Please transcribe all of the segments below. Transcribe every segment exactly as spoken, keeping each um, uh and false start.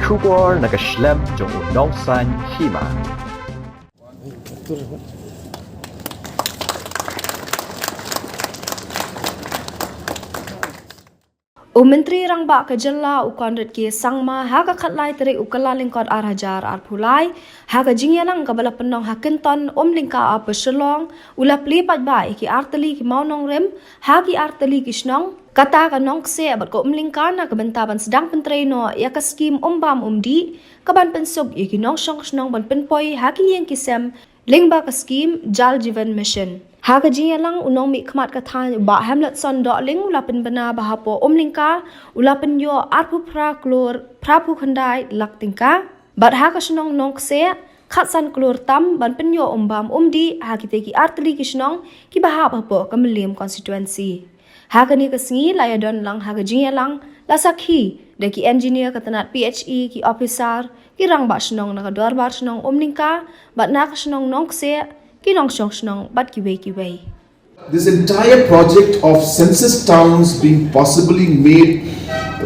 Khubor na ka shlem jong u Nongsaiñ Hima. U Myntri Rangbah ka Jylla u Conrad K Sangma ha ka khatlai tarik u Kyllalyngkot ar hajar arphew lai ha ka jingïalang kaba la pynlong ha Kynton Umlyngka Upper Shillong u la plie paidbah ïa ki artylli ki mawnongrim ha ki artylli ki shnong kata ka Nongkseh bad ka Umlyngka na ka bynta ban sdang pyntrei noh ïa ka skhim Umbam Umdih kaban pynsuk ïa ki nongshong shnong ban pynpoi ha ki ïing ki sem lyngba ka skhim Jal Jeevan Mission. Ha ka jingïalang u nongmihkhmat ka thaiñ u Bah Hamletson Dohling u la pynbna ba hapoh Umlyngka u la pynïoh arphew phra klur phraphew khyndai lak tyngka bad ha ka shnong Nongkseh khatsan klur tam ban pynïoh Umbam Umdih ha kitei ki artylli ki shnong kiba hap hapoh ka Mylliem constituency. Ha kane ka sngi la ïadon lang ha ka jingïalang la sakhi da ki engineer ka tnat P H E, ki officer, ki rangbah shnong na ka Dorbar Shnong Umlyngka bad na ka shnong Nongkseh, ki nongshong shnong bad kiwei kiwei. This entire project of census towns being possibly made,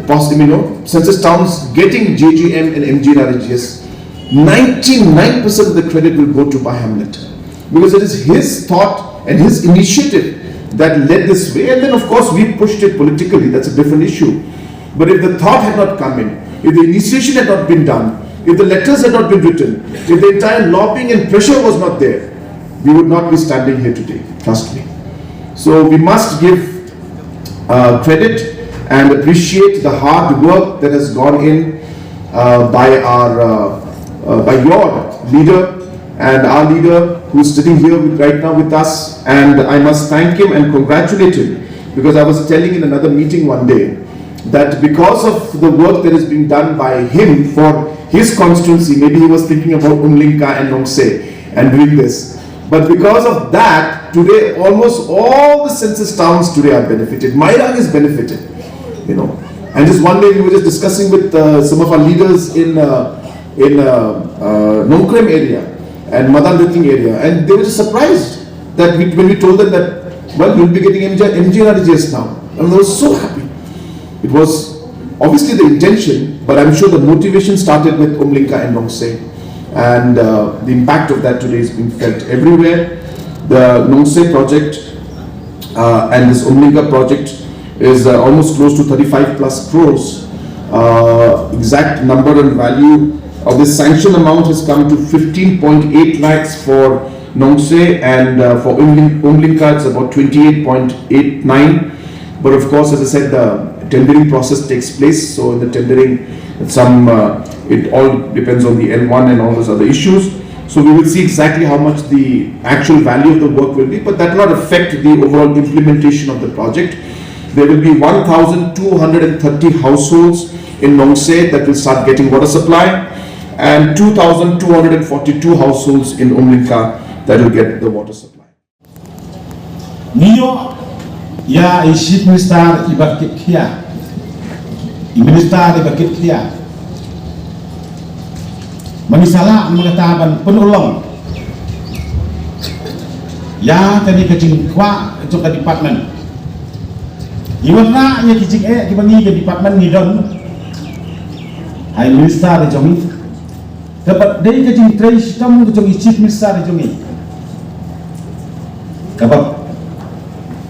possibly, you know, census towns getting J J M and M G N R E G S, ninety-nine percent of the credit will go to Bah Hamlet. Because it is his thought and his initiative that led this way. And then, of course, we pushed it politically. That's a different issue. But if the thought had not come in, if the initiation had not been done, if the letters had not been written, if the entire lobbying and pressure was not there, we would not be standing here today. Trust me. So we must give uh, credit and appreciate the hard work that has gone in uh, by our uh, uh, by your leader and our leader who's sitting here with, right now with us. And I must thank him and congratulate him, because I was telling in another meeting one day that because of the work that is being done by him for his constituency, maybe he was thinking about Umlyngka and Nongkseh and doing this. But because of that, today almost all the census towns today are benefited. Mairang is benefited, you know. And just one day we were just discussing with uh, some of our leaders in uh, in uh, uh, Nongkrem area and Madanrting area, and they were just surprised that we, when we told them that, well, you'll be getting M G, M G N R E G S now, and they were so happy. It was obviously the intention, but I'm sure the motivation started with Umlyngka and Nongkseh, and uh, the impact of that today is being felt everywhere. The Nongkseh project uh, and this Umlyngka project is uh, almost close to thirty-five plus crores. Uh, exact number and value of this sanction amount has come to fifteen point eight lakhs for Nongkseh, and uh, for Umling- Umlyngka it's about twenty-eight point eight nine. But of course, as I said, the tendering process takes place. So in the tendering, some uh, it all depends on the L one and all those other issues. So we will see exactly how much the actual value of the work will be, but that will not affect the overall implementation of the project. There will be one thousand two hundred thirty households in Nongkseh that will start getting water supply, and two thousand two hundred forty-two households in Umlyngka that will get the water supply. Ngi ïoh ïa i Chief Minister iba kit khia, i Minister iba kit khia. Ma ngi sa lah ma kata ban pynurlong ïa kane ka jingkwah jong ka department. Ngi wanrah ïa ki jingeh kiba ngi ka department ngi don ha i Minister jong ngi. Kaba dei ka jingtrei shitom ka jong i Chief Minister jong ngi kaba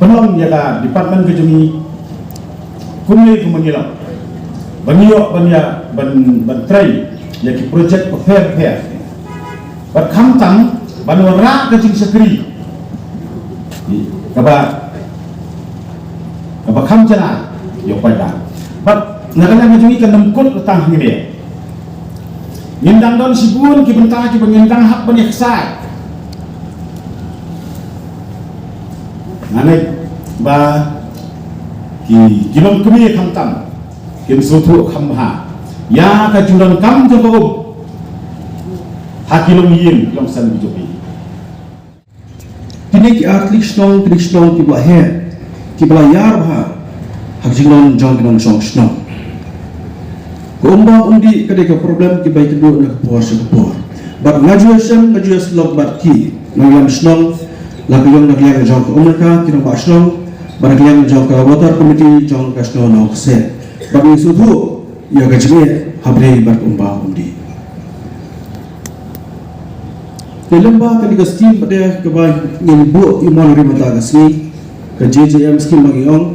pynlong ïa ka department ka jong ngi kumne kumba ngi long. Ban ïoh ban ïa ban ban trei ïa ki project bapher bapher. Bad khamtam ban wanrah ka jingshakri kaba kaba kham jynnar ïa u paidbah. Bad na ka liang ka jong ngi kan ym kut tang hangne. Ngin dang don shibun ki bynta kiba ngin dang hap ban ïa ksai. Nga ngeit ba ki ki longkmie khamtam kin sngewthuh kham bha ïa ka jingdonkam jong ka um ha ki longïing longsan ki jong ngi. Kine ki artylli ki shnong, kine ki shnong kiba heh, kiba la ïar bha ha ka jinglong jong ki nongshong shnong. Ka umbam umdih ka dei ka problem kiba ïakynduh na ka por sha ka por. Bad nga ju ïashem, nga ju ïasyllok bad ki nongïalam shnong, la ka ïong na ka liang jong ka Umlyngka, ki nongbah shnong, bad na ka liang jong ka water committee jong ka shnong Nongkseh. Bad ngi sngewthuh ïa ka jingeh ha Blei bad kumba um dei. Te lem bad kane ka skim pat de kaba ngin buh ïa u mawnongrim mynta ka sngi, ka J J M skim ba ngi ong,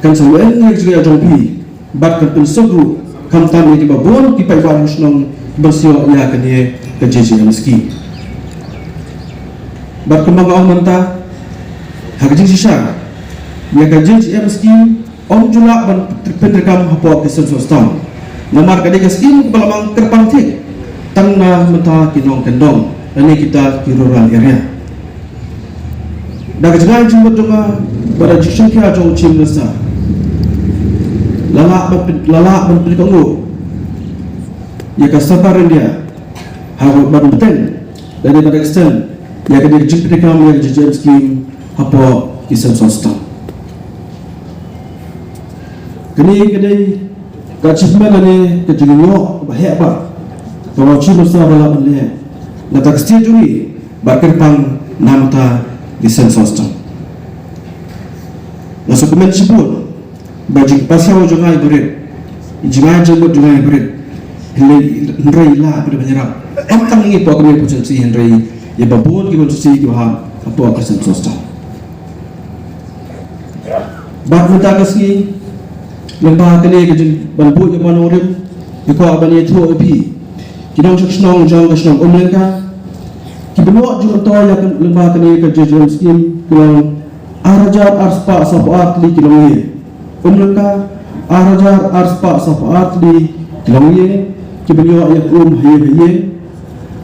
kan sa wan ïa ka jingeh jong phi bad kan pynsuk ruh khamtam ïa kiba bun ki paidbah shnong kiban sa ïoh ïa kane ka J J M skim. Bad kumba nga ong mynta, ha ka jingshisha, ïa ka J J M skim ym ju lah ban pyntrei kam hapoh ki census town. Namar ka dei ka skim kaba la mang kyrpang thik tang na bynta ki nongkyndong lane kita ki rural area. Da ka jingïaid jingmut jong nga bad da ka jingshimkhia jong u Chief Minister, la lah ban pyn-, la lah ban pynkohnguh ïa ka sorkar India ha kaba ban bteng lane ban extend ïa ka dei ka jingpyntrei kam ïa ka J J M skim hapoh ki census town. Kane ka dei ka achievement lane ka jingïoh kaba heh bha kaba u Chief Minister u la lah ban leh na ka bynta ka state jong ngi bad kyrpang na ka bynta ki census town. Nga sngewkmen shibun ba jingpasiaw jong nga ïa barit, jingïaid jingmut jong nga ïa barit, hynrei, hynrei la bad ban ïarap. Ym tang ïa ngi hapoh kane ka constituency hynrei ïa babun ki constituency kiba hap hapoh ka census town. Bad mynta ka sngi, lyngba kane ka jingban buh ïa u mawnongrim, nga kwah ban ïathuh ïa phi ki nongshong shnong jong ka shnong Umlyngka, kiba ïoh jingmyntoi ïa ka lyngba kane ka J J M skim ki long ar hajar ar spah sawphew ar tylli ki longïing. Umlyngka, ar hajar ar spah sawphew ar tylli ki longïing kiba ïoh ïa ka um ha ïing ha ïing.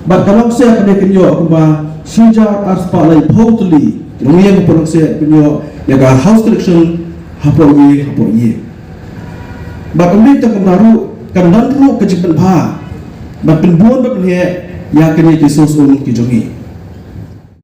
Bad ka Longseh ka dei kan ïoh kumba shi hajar ar spah laiphew tylli ki longïing hapoh Longseh, kan ïoh ïa ka house collection hapoh ïing hapoh ïing. Bad ym dei tang kumta ruh, kan don ruh ka jingpynbha bad pynbun bad pynheh ïa kine ki source um ki jong ngi.